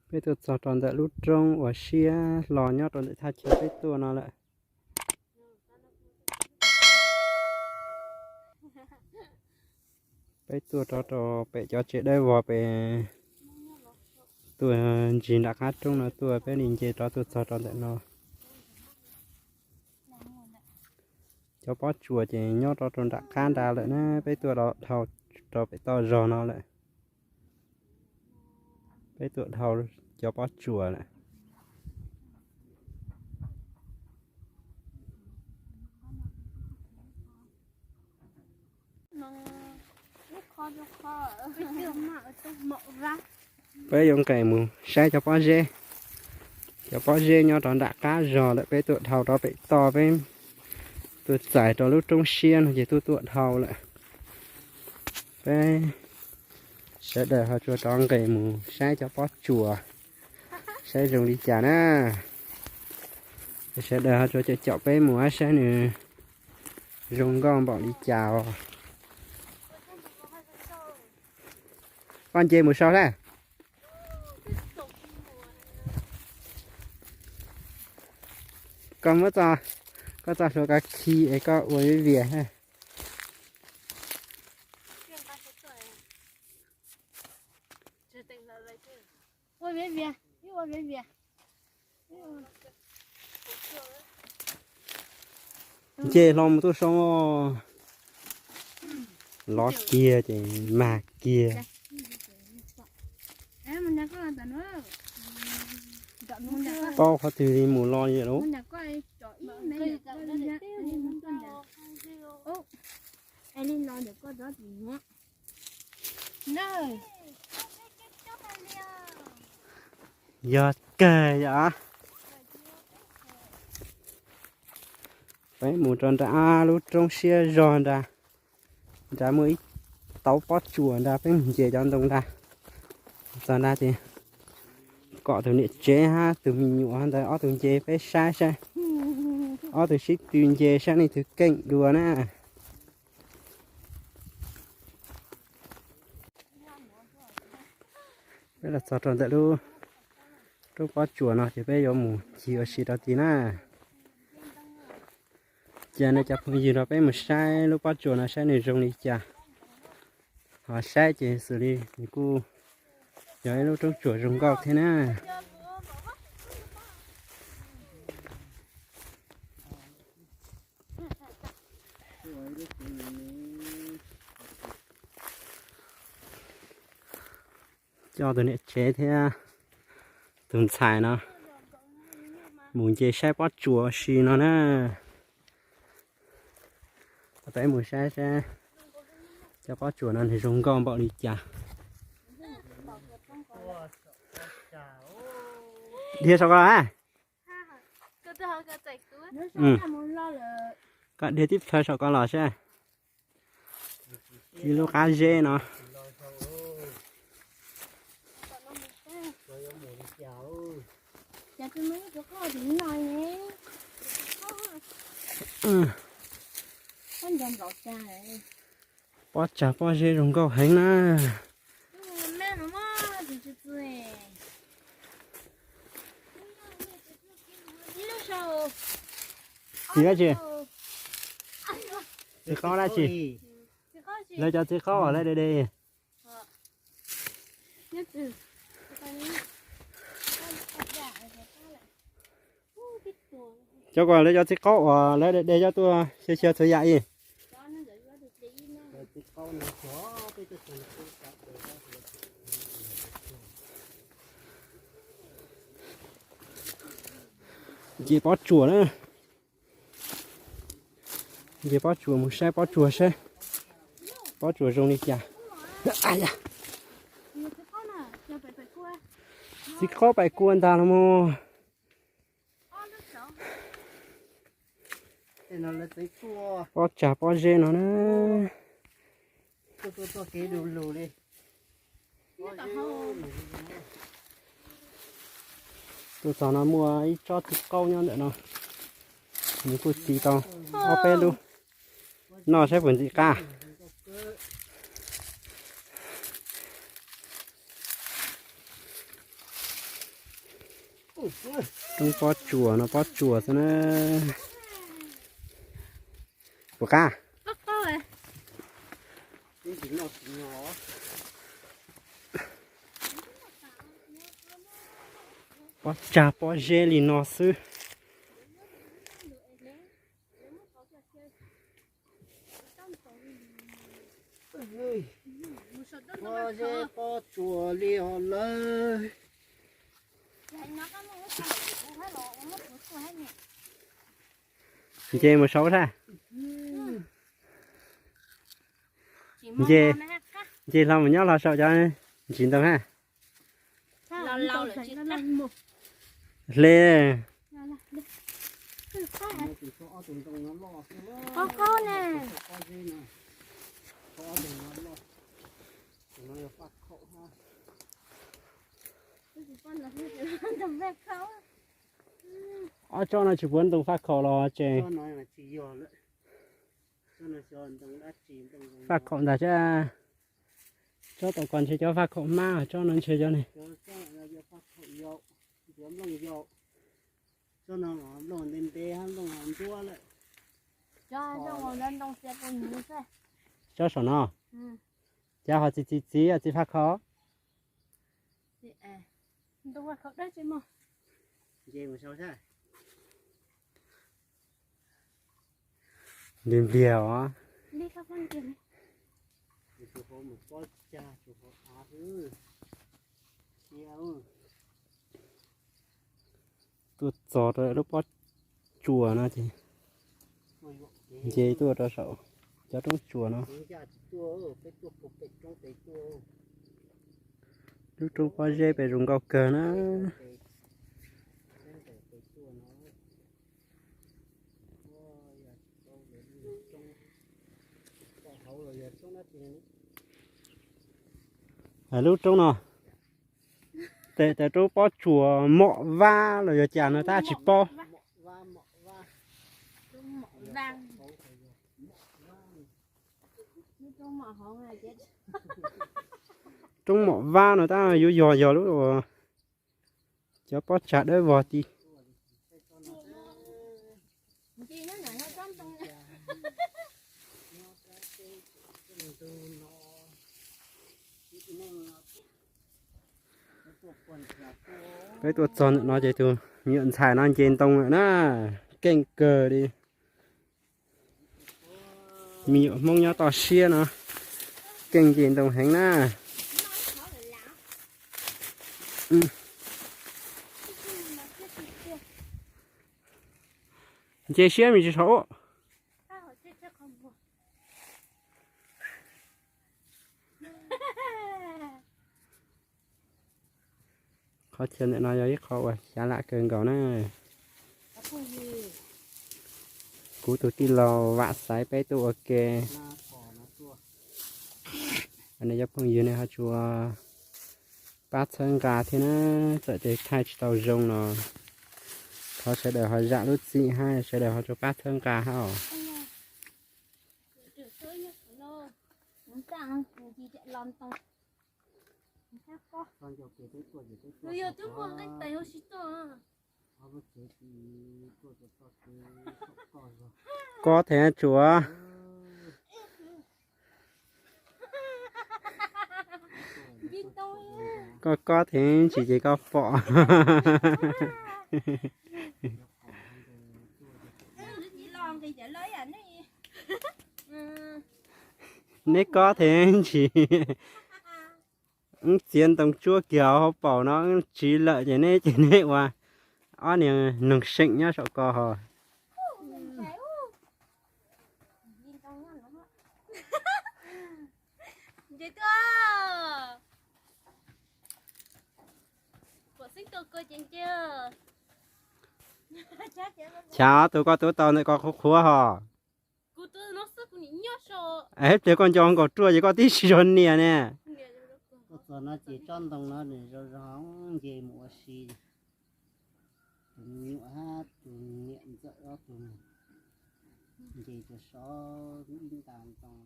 Peb tuaj txog rau ntawm lub roob uas siab hlo nyob rau ntawm thaj chaw peb tuaj no lawm. Peb tuaj rov rau pem cov tsev dawb vog pem, tuaj ntsis nram qab roob no tuaj, peb li nce rov tuaj txog rau ntawm no. Cov pob tsuas ces nyob rau rau nram qab nrad lawm na, peb tuaj dhau rau pem toj zog no lawm. Peb tuaj dhau cov pob tsuas lawm. Peb yuav nqes mus saib cov pob zeb. Cov pob zeb nyob rau nram qab zog lawm, peb tuaj dhau rau pem toj, peb tuaj txais rau lub roob siab no ces tuaj tuaj dhau lawm. Peb sawv daws ho tsuas rov nqes mus saib cov pob tsuas, saib zoo li cas na. Sawv daws ho tsuas caum caum peb mus saib nws zoo nkauj npaum li cas os. Koj nce mus sau thiab. Koj muab txoj, koj txoj hlua koj khi es koj ua viv vias thiab. Ua viv vias, ib ua viv vias. Nce hlo mus tuaj soo, lov kiag ces mag kiag. Paub qhov twg li mus los li lawm. Yog kawg yom. Peb mus rau nram lub roob siab zog nrad, nrad muaj ib tauv pob tsuas nrad, peb mus nce cov ntoo nrad. Txog nrad ces kom tus niam tsev hab tus me nyuam ntawd ob tug nce peb saib saib. Ob tug sib tw nce saib leej twg keej dua na. Peb los txog rau ntawm lub roob pob tsuas no ces peb yuav mus ncig ua si rau tid na. Cia nej cov phooj ywg nrog peb mus saib lub pob tsuas no saib nws zoo li cas. Ho saib ces xws li nws kuj yog ib lub roob tsuas zoo nkauj thiab na. Coj tus niam tsev thiab tus ntxhais no mus nce saib pob tsuas ua si no na. Peb mus saib saib cov pob tsuas no nws zoo nkauj npaum li cas. Dhia saum ko los. Koj dhia tib plhaw saum ko los saib. Ib lub qab zeb no. Pob tsag pob zeb zoo nkauj heev na. Txiv dab tsi? Txiv qaub dab tsi? Lawv cov txiv qaub uas lawv de de. Cov ko lawv cov txiv qaub uas lawv de de coj tuaj xyuas xyuas txhua yam ib. Nce pob tsuas na. Nce pob tsuas mus saib pob tsuas saib pob tsuas zoo li cas. Txiv qaub pais kua ntag los mus. Pob tsag pob zeb no na. Tuaj txog no muaj ib tsob txiv qaub nyob ntawm no. Nws kuj txiv tau ob peb lub. Noj saib puas ntxim qab. Roob pob tsuas no pob tsuas xwb na. Puas qab? Pob tsag pob zeb li no xwb. Pob zeb pob tsuas li os lawm. Nce mus saud sab. Nce, nce hlo mus nyob hlo saum cov ntsis ntoo ha. Hle. Ob tsob no tsis puav ntoo faj khaum los tseem faj khaum ntag thiab. Tsob tom ko ntshe cov faj khaum hmab, tsob no ntshe cov ne. Tsob saum no, cas ho txiv txiv txiv txiv faj khaum. Npliag npliag os. Tuaj txog rau lub pob tsuas no ces nce tuaj rau saum cov roob tsuas no. Lub roob pob zeb pem zoo nkauj kawg na. Hais lub roob no, tes tes roob pob tsuas mom vab los yog cas no tab tsis paub. Roob mom vab no tab yuav yog yog lub uas cov pob tsag dawb vog ti. Peb tuaj txog ntawm no ces tus me nyuam ntxhais no nce ntoo lawm na, keej kawg li. Me nyuam Hmoob nyob toj siab no keej nce ntoo heev na. Nce siab me tsis tshua ua. Qhov chaw ntawm no yog ib qho uas xyov lam kawg nkaus na. Kuv tus tij laug Vam Xaiv peb tuaj ua ke. Cov phooj ywg nej ho tsuas pab txhawb nqa thiab na, txawm tias thaij tsis tau zoo los thov sawv daws ho zam lub txim hab sawv daws ho tsuas pab txhawb nqa hab os. Kob thev tsuav. Koj kob thev ntsis ces koj pom. Neb kob thev ntsis. Wb txiav ntoo tsuab kiag hauv paus no wb tsiv lawm ces neb ces neb ua ob niag noog seem nyob saum ko hos. Chav, tus koj tuav tau ntawm ko qhuav qhuav hos. Es pliag koj nco nkaus ruaj ces koj tib si zog nias ne. Koj txog no ces tsob ntoo no nws zoo zoo nce mus ua si. Tus me nyuam hab tus niam ntxawm ob tug nce tuaj so ib nta ntoo.